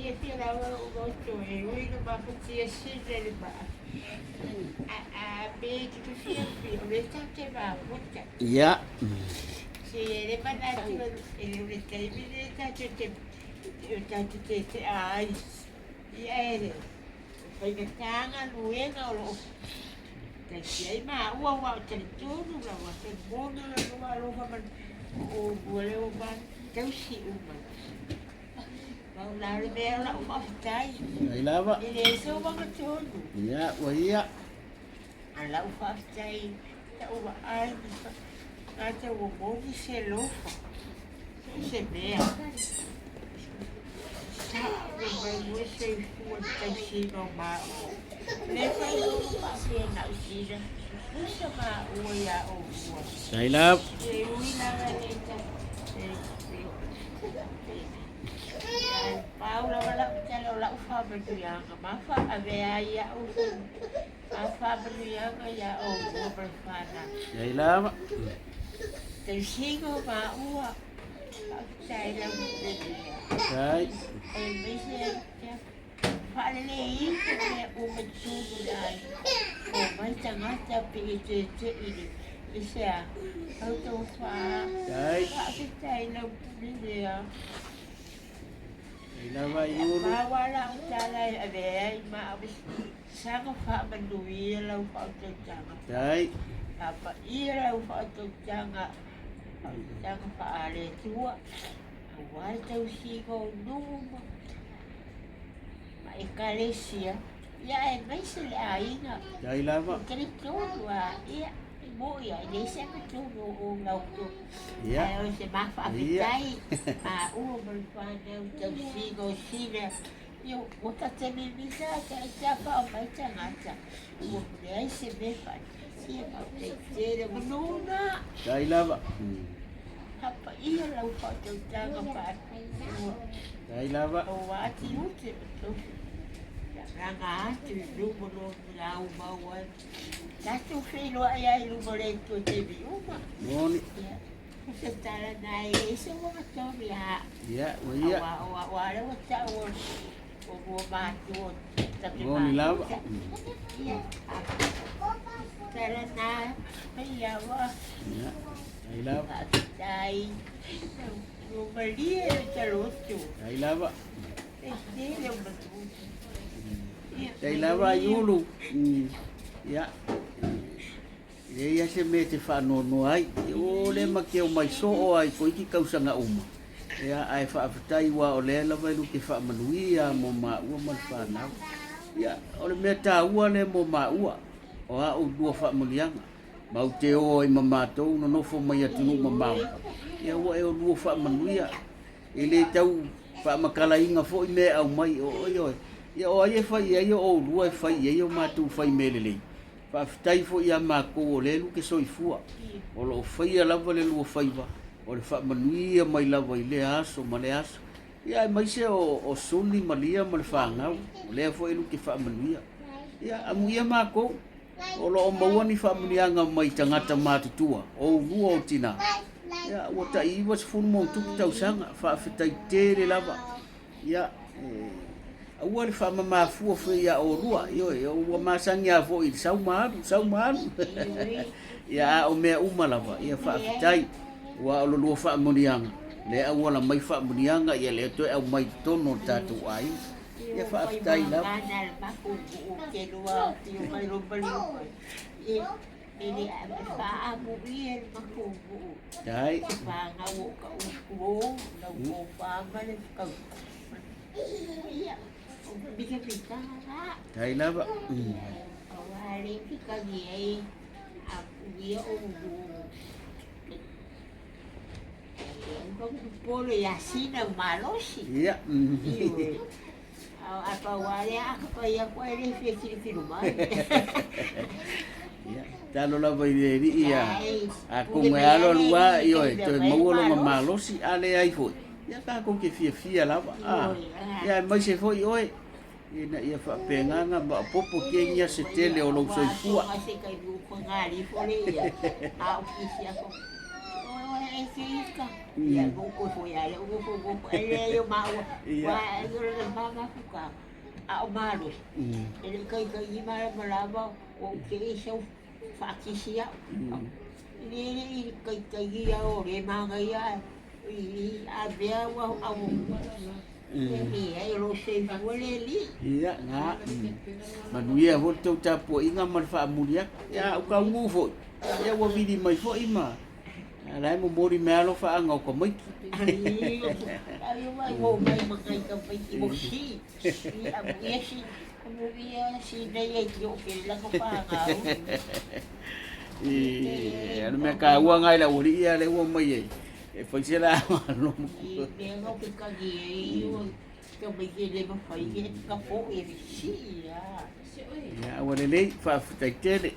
Fiafia lava lou loto e ui ina mafatia sina le maa. A pe e te fiafia, o lea tatou te mafuta. Ia. Se e le manatu e le o le taimi lea tatou te tatou te tea ai. Ia e faigata galuega o lo o tausi ai maua aua o talitonu lava, e moni o le lua alofa ma o ua lea ua tausi uma. Mau la o le mea o lau faafetai. Ai lava. E le se uagatonu. Ia, ua ia. A lau faafetai ta vaai gata ua moni se alofa. So se mea. Sa ua mai ua soifua le tausiga o maua. Le fai ua faapea na o sina. Usa maua ia oulua. Ai lava. E ui lava le ta. Pau lava lau tala o lau faamanuiaga ma faaavea ai au a faamanuiaga ia oulua ma le fanau. Ai lava. Tausiga o maua, faafetai lau Maria. Ai. Aemaise ai faaleleina mea uma i totonu o le aiga. Omai tagata pe e tete'i i se a tautofa. Faafetai lau pule lea. Ai lava i ulu. Maua lau tala e avea ai ma au saga faamanuia lau faautautaga. Ai. Faapaia lau faautautaga, faautautaga faale-Atua. Aua le tausiga o nuu ma ekalesia, ia aemaise le aiga. Ai lava. E talitonu lava, ia, e moni lava, e leai se agatonu o la outou. Ia. Ae o se ma faafetai, maua ma le fanau tausiga o sina, ia ua ta mimita ta ita faaomai tagata, ua leai se mea faatasi, ia faafetai tele, manu na. Ai lava. Fapaia lau faautautaga faatuatua. Ai lava. Aua tiute o tofi. Laga atu i luma loa lau mau ai. Tatou feiloai ai i luma o le Atua taimi uma. Moni. Ia. O se tala na e leai se uagatonu ia. Ia, ua ia. Aua o aua lea ua tau o o lua matua tatou Moni lava. Ia. Tala na ia ua. Ia. Ai lava. Faafetai. Ua malie le taloto. Ai lava. E tele o matu. Ai lava ai ulu. Ia. E leai lava se mea e te faanoanoa ai. O lea ma te omai soo ai koe ki tausaga uma. Ia, ae faafetai aua o lea lava e luke faamanuia mo maua ma le fanau. Ia, o le mea taua lea mo maua, o a oulua faamanuiaga. Matou te o ai ma matou nonofo mai atunuu mamao, ia ua e olua faamanuia. E le tau faamatalaina foi mea e aumai, ioe. Ia o ai e fai i ai o oulua e fai i ai o matou fai mea lelei. Faafetai foi ia matou o lea luke soifua, o lo o faia lava le lua faiva, o le faamanuia mai lava i lea aso ma lea aso. Ia aemaise o Suni ma Lia ma le fanau, o lea foi luke faamanuia. Ia amuia matou. O lo o maua ni faamanuiaga mai tagata matutua, o oulua o tina. Ia, ua tai 90+ tausaga, faafetai tele lava. Ia, aua le faamamafua foi ia oulua, ioe, ua masani lava foi i le sau ma alu, sau ma alu. Ia, a o mea uma lava, ia faafetai, aua o le lua faamanuiaga, lea e auala mai faamanuiaga, ia lea toe aumai i totonu o le tatou aiga. Ia faafetai lava. Ai. Ai lava. Ia. Ia, talo lava i le alii ia, atonu e alo alu lava, ioe, toe maua lona malosi, a leai foi, ia tatou te fiafia lava, a, ia aemaise foi oe, ina ia faapena ona maopoopo kegi se tele o lou soifua. e se ika. Ia mo ko fo ia le o fo fo e le yo ma ua. Wa e yo le ma ma fu ka. A o malo. E le kai kai i ma ma lava o ke i sau faakisi au. Le le i kai kai ia o le ma ia i a bea ua au. Ia, na, manuia foi le tou tapuaiga ma le faamuli atu. Ia, a ou taunuu foi, ia ua vili mai foi ma a la e momoli mai alofaaga o tamaiti. O le mea taua lena i le aualii ia lea ua omai ai, e fai se lauga a le loomatua. Ia, ua lelei, faafetai tele.